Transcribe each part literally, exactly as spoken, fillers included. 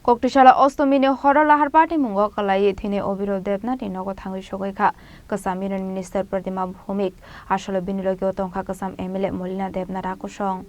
Koktisala Ostomini horo lahar party mungo kalaiwi thwinai Obirop Debnathni nogo thangwi sogwi kha kwcham Union Minister Pradyumna Bhowmik, aswkno bini logi o tongkha kwcham M L A Molina Debnath a kosong.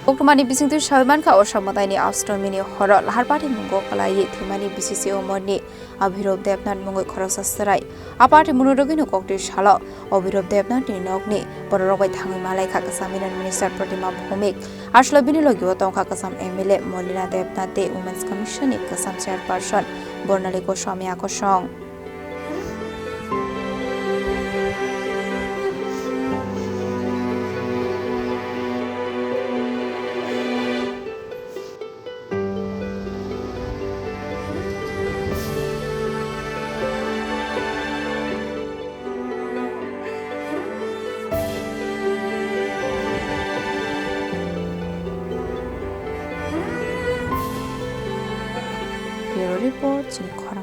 Koktwmani bisingtwi sawi mankha, Osa Mwtaini Astomini horo lahar party mungo kalaiwi thwimani B C C umorni Abhirop Debnath mungwi khoroksa chwrai. A party mungno rwgwino kokti salo Abhirop Debnathni nokni bororok bai thangwi malai kha kwcham Union Minister Pradyumna Bhowmik. Aswkno bini logi o tongkha kwcham M L A Molina Debnath tei Women's Commission ni kwcham chairperson Bornali Goswami a kosong. Bureau Report, chini khorang.